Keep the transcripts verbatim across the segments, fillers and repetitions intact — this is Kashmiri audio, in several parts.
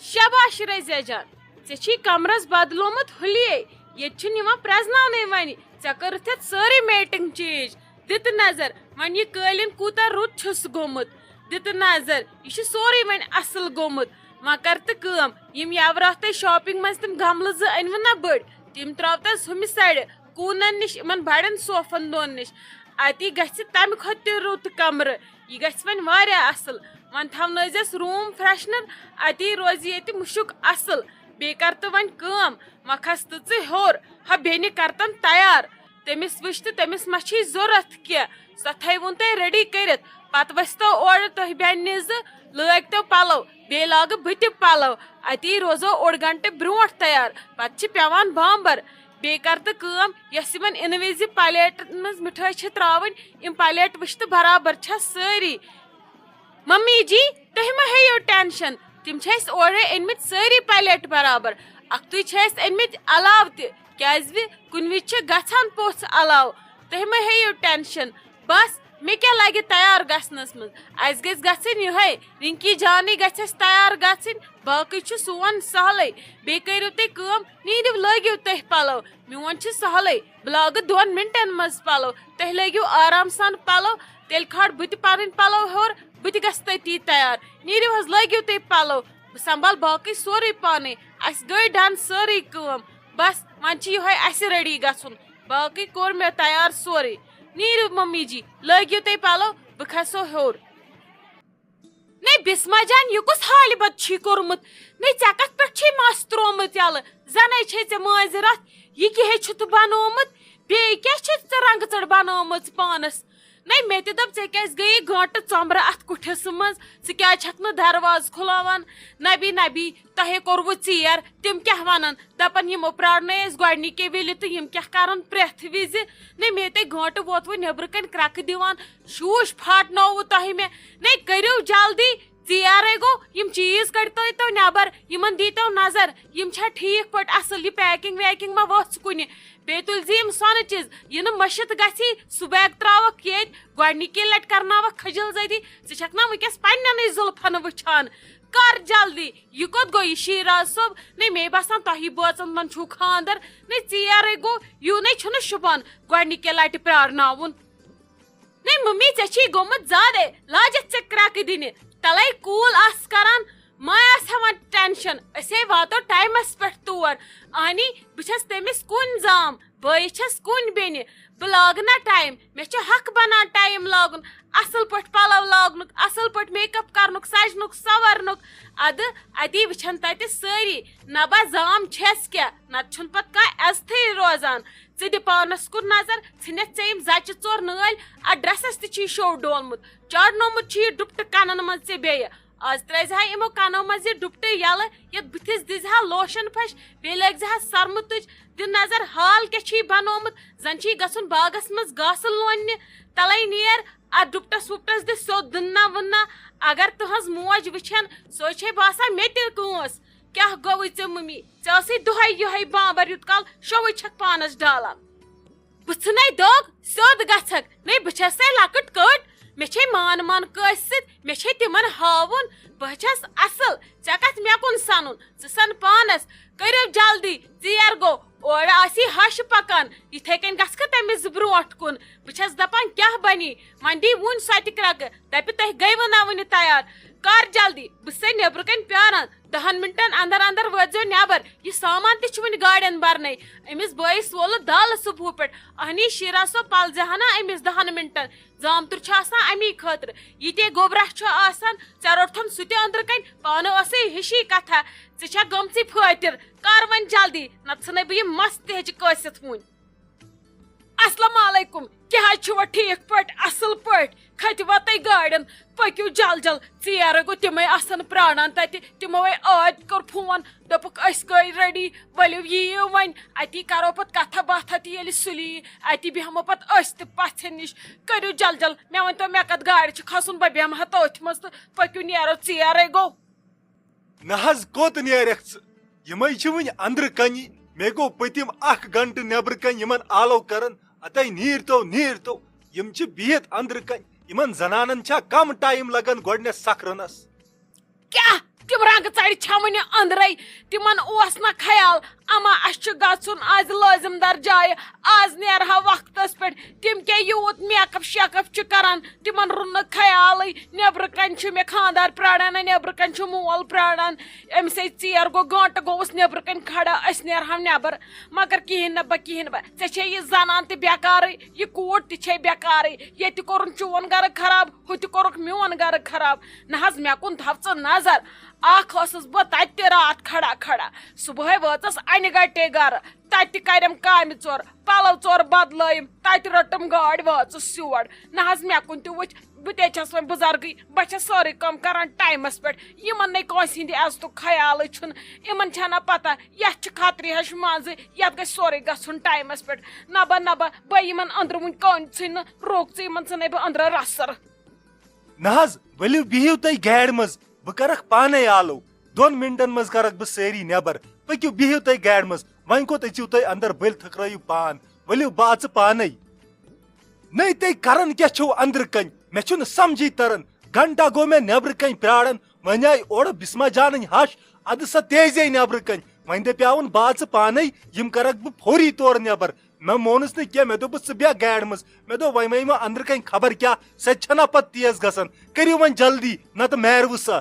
شاباش رضیہ جان، ژےٚ چھی کمرس بدلومُت حلیے۔ ییٚتہِ چھُنہٕ یِوان پرٛزناونَے وۄنۍ۔ ژےٚ کٔرٕتھ یَتھ سٲرٕے میٹنگ چینج۔ دِ تہٕ نظر، وۄنۍ یہِ قٲلیٖن کوٗتاہ رُت چھُس گوٚمُت۔ دِ تہٕ نظر، یہِ چھُ سورُے وۄنۍ اصل گوٚمُت۔ وۄنۍ کر تہٕ کٲم، یِم یاوراتھے شاپنگ منٛز تِم گملہٕ زٕ أنۍوٕ نہ بٔڑۍ، تِم ترٛاو تس ہُمہِ سایڈٕ، کوٗنن نِش، یِمن بڑٮ۪ن صوفن دۄن نِش۔ اتی گژھِ تمہِ کھۄتہٕ تہِ رُت کمرٕ۔ یہِ گژھِ وۄنۍ واریاہ اصل۔ وۄنۍ تھاونٲیزٮ۪س روٗم فریشنر، اتی روزِ ییٚتہِ مُشُک اصل۔ بیٚیہِ کر تہٕ وۄنۍ کٲم، وۄنۍ کھس تہٕ ژٕ ہیوٚر۔ ہا بیٚنہِ کر تن تیار، تٔمِس وٕچھ تہٕ تٔمِس ما چھے ضوٚرتھ کینٛہہ، سۄ تھٲیوُن تۄہہِ ریڈی کٔرِتھ۔ پتہٕ ؤسۍتو اورٕ تُہۍ بیٚنہِ زٕ، لٲگۍتو پلو، بیٚیہِ لاگہٕ بہٕ تہِ پلو۔ اتی روزو اوٚڑ گنٹہٕ برونٛٹھ تیار، پتہٕ چھِ پٮ۪وان بامبر۔ بیٚیہِ کر تہٕ کٲم، یۄس یِمن اِنہٕ وِزِ پلیٹن منٛز مِٹھٲے چھِ ترٛاوٕنۍ، یِم پلیٹ وٕچھ تہٕ برابر چھا سٲری۔ ممی جی، تُہۍ مہ ہیٚیِو ٹینشن، تِم چھِ اَسہِ اورَے أنۍمٕتۍ سٲری پلیٹ برابر۔ اَکھتُے چھِ اَسہِ أنۍمٕتۍ علاوٕ تہِ، کیٛازِ کُنہِ وِزِ چھِ گژھان پوٚژھ علاوٕ۔ تُہۍ مہ ہیٚیِو ٹینشن، بس مےٚ کیٛاہ لگہِ تیار گژھنس منٛز؟ اَسہِ گژھِ گژھٕنۍ یِہوٚے، رِنکی جانٕے گژھِ اَسہِ تیار گژھٕنۍ، باقٕے چھُ سون سہلٕے۔ بیٚیہِ کٔرِو تُہۍ کٲم، نیٖرِو لٲگِو تُہۍ پلو، میون چھُ سہلٕے، بہٕ لاگہٕ دۄن مِنٹن منٛز پلو۔ تُہۍ لٲگِو آرام سان پلو، تیٚلہِ کھار بہٕ تہِ پنٕنۍ پلو ہیوٚر، بہٕ تہِ گژھٕ تٔتی تیار۔ نیٖرِو حظ، لٲگِو تُہۍ پلو، بہٕ سنبھال باقٕے سورُے پانے۔ اسہِ گٔے ڈن سٲرٕے کٲم، بس وۄنۍ چھِ یِہوٚے اسہِ ریڈی گژھُن۔ باقٕے کوٚر مےٚ تیار سورُے۔ نیٖرِو ممی جی، لٲگِو تُہۍ پلو، بہٕ کھسو ہیوٚر۔ نے بسمہ جان، یہِ کُس حالہِ بد چھی کوٚرمُت؟ نے ژےٚ کتھ پٮ۪ٹھ چھی مس تروومُت یلہٕ؟ زنے چھے ژےٚ مٲنزِ راتھ، یہِ کیٛاہ چھُتھ بنوومُت؟ بیٚیہِ کیٛاہ چھے ژےٚ رنٛگہٕ ژٔٹ بنٲومٕژ پانس؟ نے مےٚ تہِ دوٚپ، ژےٚ کیٛازِ گٔیی گٲنٹہٕ ژۄمبرٕ اتھ کُٹھِس منٛز؟ ژٕ کیٛازِ چھکھ نہٕ دروازٕ کھُلاوان؟ نبی نبی، تۄہے کوٚروٕ ژیر، تِم کیٛاہ ونن؟ دپن یِمو پرارنٲے أسۍ گۄڈنِکے وِلہِ تہٕ یِم کیٛاہ کرن پرٛٮ۪تھ وِزِ؟ نے مےٚ تے گٲنٹہٕ ووتوٕ نیٚبرٕ کنہِ کرٛکہٕ دِوان، شوٗش پھاٹنووٕ تۄہہِ مےٚ۔ نے کٔرِو جلدی، ژیرے گوٚو، یِم چیٖز کٔڑتو تو نٮ۪بر، یِمن دیٖتو نظر، یِم چھا ٹھیٖک پٲٹھۍ اصل، یہِ پیکنگ ویکنگ ما ؤژھ کُنہِ؟ بیٚیہِ تُلۍ زِ یِم سۄنہٕ چیٖز، یہِ نہٕ مٔشِتھ گژھی، سُہ بیگ ترٛاوکھ ییٚتۍ، گۄڈنِکی لٹہِ کرناوکھ خجل زٲدی، ژٕ چھکھ نا وٕنکیٚس پننٮ۪نٕے زُلفن وٕچھان؟ کر جلدی، یہِ کوٚت گوٚو یہِ شیراز صٲب؟ نے مے باسان تۄہی بٲژن منٛز چھُو خاندر، نے ژیرے گوٚو، یوٗنے چھُنہٕ شوٗبان گۄڈنِکہِ لٹہِ پرارناوُن۔ نے ممی، ژےٚ چھی گوٚمُت زیادے، لاجتھ ژےٚ کرٛٮ۪کہٕ دِنہِ۔ تلے کوٗل آس کران، ما آس ہٮ۪وان ٹینشن، أسے واتو ٹایمس پٮ۪ٹھ تور۔ اہنی، بہٕ چھس تٔمِس کُن زام، بٲیِس چھس کُن بیٚنہِ۔ بہٕ لاگہٕ نا ٹایم، مےٚ چھُ حق بنان ٹایم لاگُن، اصل پٲٹھۍ پلو لاگنُک، اصل پٲٹھۍ میک اپ کرنُک، سجنُک، سنورنُک۔ ادٕ اتی وٕچھن تتہِ سٲری، نبا زام چھس کیٛاہ، نتہٕ چھُنہٕ پتہٕ کانٛہہ عزتھٕے روزان۔ ژٕ دِ پانس کُن نظر، ژھٕنتھ ژےٚ یِم زچہِ ژور نٲلۍ، اتھ ڈریسس تہِ چھی شو ڈولمُت، چاڑنومُت چھی یہِ ڈُپٹہٕ کنن منٛز ژےٚ بیٚیہِ۔ آز ترٛٲوزِ ہا یِمو کنو منٛز یہِ ڈُپٹہٕ یَلہٕ، یَتھ بٕتھِس دِزِ ہا لوشن پھش، بیٚیہِ لٲگزِ ہا سرمہٕ تُج۔ دِ نظر، حال کیٛاہ چھی بنومُت؟ زن چھی گژھُن باغس منٛز گاسہٕ لوننہِ۔ تلے نیر، اتھ ڈُپٹس وُپٹس دِ سیوٚد دٕننا وٕننا۔ اگر تُہنٛز موج وٕچھن، سۄے چھے باسان مےٚ تہِ کٲنٛس۔ کیٛاہ گوٚوُے ژےٚ ممی؟ ژےٚ ٲسٕے دۄہے یِہوٚے بامبر یُت کال شوٚوُے چھکھ پانس ڈالان۔ بہٕ ژھٕنے دٲغ، سیوٚد گژھکھ۔ نے، بہٕ چھسے لۄکٕٹ کٔٹ، مےٚ چھے مان مان کٲنٛسہِ سۭتۍ، مےٚ چھے تِمن ہاوُن۔ بہٕ چھس اصل، ژےٚ کتھ مےٚ کُن سنُن؟ ژٕ سن پانس۔ کٔرِو جلدی، ژیر گوٚو۔ اورٕ آسی ہش پکان، یِتھے کٔنۍ گژھکھٕ تٔمِس برونٛٹھ کُن۔ بہٕ چھس دپان، کیٛاہ بنی؟ وۄنۍ دی وُنۍ سۄ تہِ کرٛکہٕ، دپہِ، تۄہہِ گٔیوٕ نہ وُنہِ تیار۔ کر جلدی، بہٕ چھسے نیبرٕ کنۍ پیاران۔ دہن منٹن اندر اندر وٲتۍزیو نیبر، یہِ سامان تہِ چھُ وُنہِ گاڑٮ۪ن برنے۔ أمِس بٲیِس وولُکھ دالہٕ صبحہٕ پٮ۪ٹھ۔ اہنی شیرا صٲب، پلزِ ہنا أمِس دہن منٹن۔ زامتُر چھُ آسان امی خٲطرٕ۔ یہِ تہِ گوٚبرا چھُ آسان، ژےٚ روٚٹتھن سُہ تہِ أنٛدرٕ کنۍ، پانہٕ ٲسٕے ہِشی کتھا۔ ژٕ چھکھ گٔمژٕے فٲطر، کر وۄنۍ جلدی، نتہٕ ژھٕنے بہٕ یہِ مس تہِ ہیٚچہِ کٲسِتھ وُنۍ۔ السلام علیکم، کیٛاہ حظ چھِوا ٹھیٖک پٲٹھۍ، اصٕل پٲٹھۍ؟ کھٔتِوا تُہۍ گاڑٮ۪ن؟ پٔکِو جل جل، ژیر گوٚو، تِمے آسن پراران تتہِ، تِمو ہے ٲدۍ کوٚر فون، دوٚپُکھ، أسۍ گٔے ریڈی، ؤلِو یِیِو وۄنۍ، اتی کرو پتہٕ کتھا باتھا تہِ ییٚلہِ سُلی یی، اتی بیٚہمو پتہٕ أسۍ تہِ پژھٮ۪ن نِش۔ کٔرِو جل جل، مےٚ ؤنۍتو، مےٚ کتھ گاڑِ چھُ کھسُن، بہٕ بیٚہمہٕ ہا تٔتھۍ منٛز تہٕ پٔکِو، نیرو، ژیرے گوٚو۔ نہ حظ، کوٚت نیرکھ ژٕ؟ یِمے چھِ وُنہِ أنٛدرٕ کنی۔ مےٚ گوٚو پٔتِم اکھ گنٹہٕ نیبرٕ کنۍ یِمن آلو کران، اتے نیٖرتو، نیٖرتو۔ یِم چھِ بِہِتھ أنٛدرٕ کنۍ۔ یِمن زنانن چھا کم ٹایم لگان گۄڈٕنیتھ سکھرنس؟ کیٛاہ؟ تہِ رنٛگہٕ ژَرِ چھَمہٕ نہٕ أنٛدرَے۔ تِمَن اوس نہ خیال، اما اَسہِ چھُ گژھُن آز لٲزِم دار جایہِ، آز نیرہا وقتس پٮ۪ٹھ۔ تِم کیٛاہ یوٗت میک اپ شیک اپ چھِ کران، تِمن روٚن نہٕ خیالٕے۔ نیبرٕ کنہِ چھُ مےٚ خانٛدار پراران، نیبرٕ کنہِ چھُ مول پراران۔ أمِس ہے ژیر گوٚو، گٲنٛٹہٕ گوٚوُس نیبرٕ کنہِ کھڑا، أسۍ نیرہو نیبر۔ مگر کِہیٖنۍ نہٕ بہ، کِہیٖنۍ نہٕ بہ، ژےٚ چھے یہِ زنان تہِ بیکارٕے، یہِ کوٗر تہِ چھے بیکارٕے۔ ییٚتہِ کوٚرُن چون گرٕ خراب، ہُتہِ کوٚرُکھ میون گرٕ خراب۔ نہ حظ، مےٚ کُن تھاو ژٕ نظر۔ اکھ ٲسٕس بہٕ تتہِ تہِ راتھ کھڑا کھڑا۔ صبحٲے وٲژٕس انہِ گٹے گرٕ۔ تتہِ تہِ کرٮ۪م کامہِ ژور، پلو ژور بدلٲیِم، تتہِ رٔٹٕم گٲڑۍ، وٲژٕس یور۔ نہ حظ، مےٚ کُن تہِ وٕچھ، بہٕ تہِ چھَس وۄنۍ بُزرگٕے، بہٕ چھَس سٲرٕے کٲم کران ٹایمس پٮ۪ٹھ۔ یِمن نے کٲنٛسہِ ہِنٛدِ عزتُک خیالٕے چھُنہٕ۔ یِمن چھَنہ پتہ، یتھ چھِ خطرِ ہِش منٛزٕے، یتھ گژھِ سورُے گژھُن ٹایمس پٮ۪ٹھ۔ نبہ نبہ، بہٕ یِمن أنٛدرٕ وٕنہِ کٲنٛسہِ ژھٕنۍ نہٕ، روکژٕ یِمن، ژھٕنے بہٕ أنٛدرٕ رژھر۔ نہ حظ، ؤلِو بِہِو تُہۍ گاڑِ منٛز، بہٕ کرکھ پانے آلو۔ دۄن منٹن منٛز کرکھ بہٕ سٲری نٮ۪بر۔ پٔکِو، بِہِو تُہۍ گاڑِ منٛز۔ وۄنۍ کوٚت أژِو تُہۍ اندر؟ بٔلۍ تھٔکرٲیِو پان۔ ؤلِو، بہٕ اژٕ پانے۔ نٔے تُہۍ کران کیٛاہ چھِو اندرٕ کنۍ؟ مےٚ چھُنہٕ سمجھے تران۔ گھنٹہ گوٚو مےٚ نٮ۪برٕ کنۍ پراران۔ وۄنۍ آیہِ اورٕ بسمہ جانٕنۍ ہش۔ ادٕ سا تیزے نٮ۪برٕ کنۍ۔ وۄنۍ دپیاون بہٕ اژٕ پانے، یِم کرکھ بہٕ فوری تورٕ نٮ۪بر۔ مےٚ مونُس نہٕ کینٛہہ، مےٚ دوٚپُس، "ژٕ بیٚہہ گاڑِ منٛز۔" مےٚ دوٚپ، "وۄنۍ وۄنۍ ما أنٛدرٕ کنۍ خبر کیٛاہ، سۄ تہِ چھَنا پتہٕ تیز گژھان؟ کٔرِو وۄنۍ جلدی، نتہٕ مارِوٕ سۄ۔"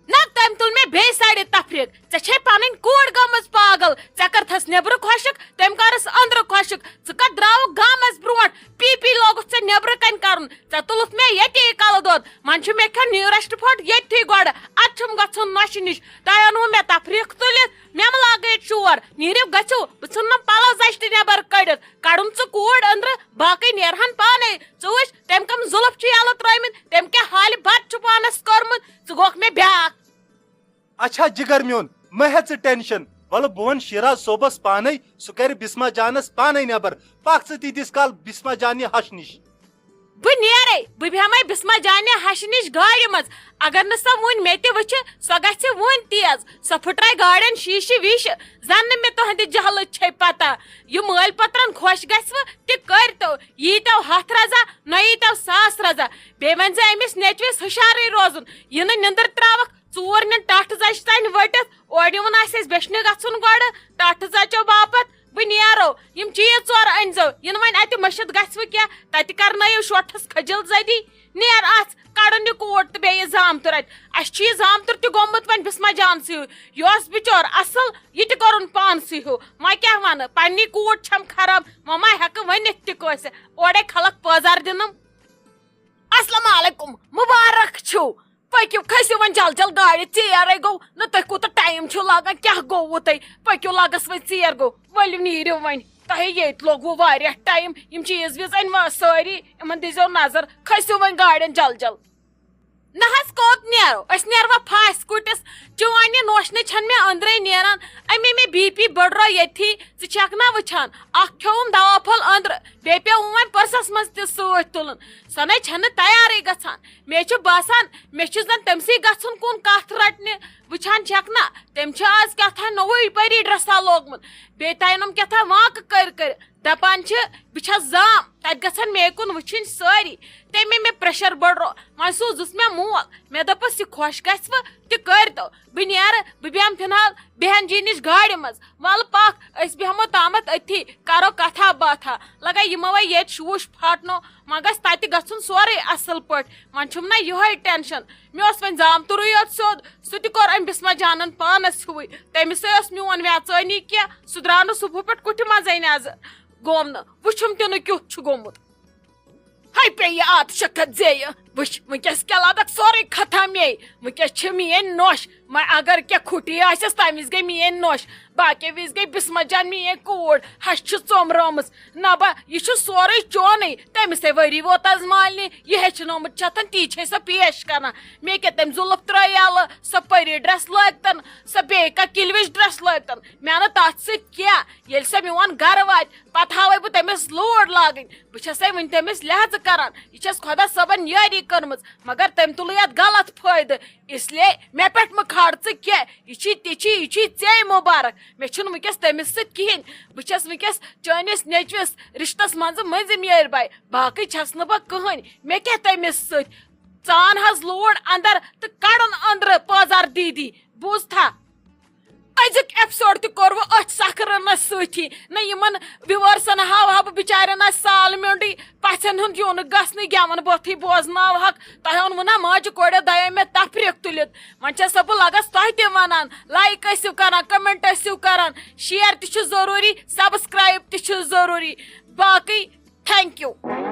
نہ، تٔمۍ تُل مےٚ بیٚیہِ سایڈٕ تفریٖق۔ ژےٚ چھے پنٕنۍ کوٗر گٔمٕژ پاگل، ژےٚ کٔرتھس نیٚبرٕ خۄشک، تٔمۍ کٔرٕس أنٛدرٕ خۄشک۔ ژٕ کتھ درٛاوُکھ گامس برونٛٹھ؟ پی پی لوگُتھ ژےٚ نیٚبرٕ کنۍ کرُن، ژےٚ تُلُتھ مےٚ ییٚتی کلہٕ دود۔ وۄنۍ چھُ مےٚ کھیوٚن نیوٗرسٹ پھوٚٹ ییٚتھی گۄڈٕ، ادٕ چھُم گژھُن نۄشہِ نِش۔ تۄہہِ اوٚنوُ مےٚ تفریٖق تُلِتھ، مےٚ مہ لاگٲیِتھ شور۔ نیٖرِو، گٔژھِو، بہٕ ژھٕننم پلو زچھِ تہِ نٮ۪بر کٔڑِتھ۔ کڑُن ژٕ کوٗر أنٛدرٕ، باقٕے نیرہن پانے۔ ژٕ وٕچھ، تٔمۍ کم ظُلف چھِ یَلہٕ ترٲومٕتۍ، تٔمۍ کیٛاہ حالہِ بد چھُ پانس کوٚرمُت۔ ژٕ گوکھ مےٚ بیٛاکھ۔ اچھا جگر میون، مہ ہےٚ ژٕ ٹینشن۔ وَلہٕ بہٕ وَنہٕ شیراز صٲبس پانے، سُہ کرِ بسمہ جانس پانے نٮ۪بر۔ پکھ ژٕ تیٖتِس کال بسمہ جانہِ ہش نِش۔ بہٕ نیرے، بہٕ بیٚہمے بسمہ جانہِ ہشہِ نِش گاڑِ منٛز۔ اگر نہٕ سۄ وُنۍ مےٚ تہِ وٕچھِ، سۄ گژھِ وُنۍ تیز۔ سۄ پھٕٹرایہِ گاڑٮ۪ن شیٖشہِ ویٖشہِ۔ زن نہٕ مےٚ تُہنٛدِ جہلٕچ چھے پتہ۔ یہِ مٲلۍ پترن خۄش گژھِوٕ تہِ کٔرۍتو۔ ییٖتو ہتھ رضا، نہ ییٖتو ساس رضا۔ بیٚیہِ ؤنۍ زِ أمِس نیٚچوِس ہُشارٕے روزُن۔ یہِ نہٕ نِندٕر تراوکھ، ژوٗر نِن ٹٹھ زچہِ تانۍ ؤٹِتھ۔ اورٕ یِوُن آسہِ اَسہِ بیچھنہِ گژھُن گۄڈٕ، ٹٹھ زچو باپتھ۔ بہٕ نیرو، یِم چیٖز ژور أنۍزیو، یِنہٕ وۄنۍ اَتہِ مٔشِتھ گژھِوٕ کینٛہہ، تَتہِ کرنٲیِو شوٹھس خجل زدی۔ نیر اَژھ، کڑُن یہِ کوٹ تہٕ بیٚیہِ یہِ زامتُر اَتہِ۔ اَسہِ چھُ یہِ زامتُر تہِ گوٚمُت وۄنۍ بسمہ جانسٕے ہیوٗ۔ یہِ اوس بِچور اَصٕل، یہِ تہِ کوٚرُن پانسٕے ہیوٗ۔ وۄنۍ کیٛاہ وَنہٕ، پنٛنی کوٹ چھَم خراب، وۄنۍ ما ہٮ۪کہٕ ؤنِتھ تہِ کٲنٛسہِ۔ اورَے خلق پٲزار دِنَم۔ السلام علیکم، مبارک چھُو۔ پٔکِو، کھٔسِو وۄنۍ جل جل گاڑِ، ژیرے گوٚو نہ، تُہۍ کوٗتاہ ٹایم چھُو لاگان، کیٛاہ گوٚوُ تۄہہِ؟ پٔکِو، لگس وۄنۍ ژیر گوٚو، ؤلِو نیٖرِو وۄنۍ، تۄہے ییٚتہِ لوٚگوُ واریاہ ٹایم، یِم چیٖز ویٖز أنۍ وا سٲری، یِمن دیٖزیو نظر، کھٔسِو وۄنۍ گاڑٮ۪ن جل جل۔ نہ حظ، کوٚت نیرو؟ أسۍ نیروا پھاسہِ کُٹِس؟ چٲنۍ یہِ نوشنہٕ چھَنہٕ مےٚ أنٛدرَے نیران، أمۍ مےٚ بی پی بٔڑرو ییٚتھی، ژٕ چھَکھ نہ وٕچھان، اکھ کھیوٚوُم دوا پھوٚل أنٛدرٕ، بیٚیہِ پیوٚوُم وۄنۍ پٔرسَس منٛز تہِ سۭتۍ تُلُن، سۄ نَے چھَنہٕ تیارٕے گژھان۔ مےٚ چھُ باسان، مےٚ چھُ زن تٔمسٕے گژھُن کُن کتھ رٹنہِ۔ وٕچھان چھکھ نا، تٔمۍ چھُ آز کیٛاہ تھام نوٚوُے پری ڈرسا لوگمُت، بیٚیہِ تاینم کیٛاہ تھام وانکہٕ کٔرۍ کٔرۍ۔ دپان چھِ، بہٕ چھس زام، تتہِ گژھن مے کُن وٕچھِنۍ سٲری۔ تٔمۍ مےٚ پریشر بڑرو، وۄنۍ سوٗزُس مےٚ مول۔ مےٚ دوٚپُس، یہِ خۄش گژھِ وٕ تہِ کٔرۍ تو۔ بہٕ نیرٕ، بہٕ بیٚہمہٕ فی الحال بہن جی نِش گاڑِ منٛز۔ وَلہٕ پَکھ، أسۍ بیٚہمو تامَتھ أتھی، کَرو کَتھا باتھا۔ لَگا یِمو وۄنۍ ییٚتہِ شوٗش پھاٹنو، وۄنۍ گژھِ تَتہِ گژھُن سورُے اَصٕل پٲٹھۍ۔ وۄنۍ چھُم نہ یِہوٚے ٹٮ۪نشَن۔ مےٚ اوس وۄنۍ زامتُرٕے یوت سیوٚد، سُہ تہِ کوٚر أمۍ بِسمہ جانَن پانَس ہیوٗوٕے۔ تٔمِسٕے ٲس میون ویژٲنی کینٛہہ، سُہ درٛاو نہٕ صُبحہٕ پٮ۪ٹھ کُٹھِ منٛزَے نٮ۪زٕ۔ گوم نہٕ، وٕچھُم تہِ نہٕ کیُتھ چھُ گوٚمُت۔ ہے پیٚیہِ آتہٕ شکت زیٚیہِ۔ وٕچھ، وٕنکیٚس کیٛاہ لدکھ سورُے ختم مے۔ وٕنکیٚس چھِ میٲنۍ نوٚش۔ وۄنۍ اگر کینٛہہ کھُٹی آسٮ۪س، تَمہِ وِزِ گٔے میٲنۍ نوٚش۔ باقی وِزِ گٔے بسمہ جان میٲنۍ کوٗر۔ ہَش چھِ ژوٚمرٲمٕژ۔ نبا، یہِ چھُ سورُے چونُے۔ تٔمِس ہے ؤری ووت از مالنہِ۔ یہِ ہیٚچھنٲومٕژ چھِ اَتھن، تی چھے سۄ پیش کران۔ مےٚ کیٛاہ تٔمۍ زُلف ترٲے یَلہٕ، سۄ پٔری ڈرٛس لٲگتن، سۄ بیٚیہِ کانٛہہ کِلوِش ڈرٛس لٲگتن۔ مےٚ نہٕ تَتھ سۭتۍ کینٛہہ۔ ییٚلہِ سۄ میون گرٕ واتہِ، پتہٕ ہاوے بہٕ تٔمِس لوڈ لاگٕنۍ۔ بہٕ چھسے وٕنہِ تٔمِس لحاظہٕ کران، یہِ چھس خۄدا صٲبن یٲری کٔرمٕژ، مگر تٔمۍ تُلٕے اتھ غلط فٲیدٕ۔ اس لیے مےٚ پٮ۪ٹھ مہٕ کھار ژٕ کینٛہہ، یہِ چھی تہِ چھی، یہِ چھی ژے مُبارک۔ مےٚ چھُنہٕ وٕنکیٚس تٔمِس سۭتۍ کِہیٖنۍ۔ بہٕ چھس وٕنکیٚس چٲنِس نیٚچوِس رشتس منٛزٕ مٔنٛزِم یٲرۍ باے، باقٕے چھس نہٕ بہٕ کٕہٕنۍ۔ مےٚ کیٛاہ تٔمِس سۭتۍ؟ ژان حظ لوٗر اندر تہٕ کڑُن أنٛدرٕ پٲزار دیدی، بوٗزتھا؟ أزیُک ایپیسوڈ تہِ کوٚر وۄنۍ أتھۍ سکھ رنس سۭتی۔ نہ یِمن ویورسن ہاوہا بہٕ بِچارٮ۪ن آسہِ سال میوٚنڈٕے، پژھٮ۪ن ہُنٛد یُنہٕ گژھنٕے، گٮ۪وَن بٲتھٕے بوزناوہکھ۔ تۄہہِ اوٚنوُ نا ماجہِ کورِ دۄیو مےٚ تفریٖق تُلِتھ؟ وۄنۍ چھَسو بہٕ لگس تۄہہِ تہِ ونان، لایک ٲسِو کران، کمنٹ ٲسِو کران، شیئر تہِ چھُ ضروٗری، سبسکرایب تہِ چھُ ضروٗری۔ باقٕے thank you۔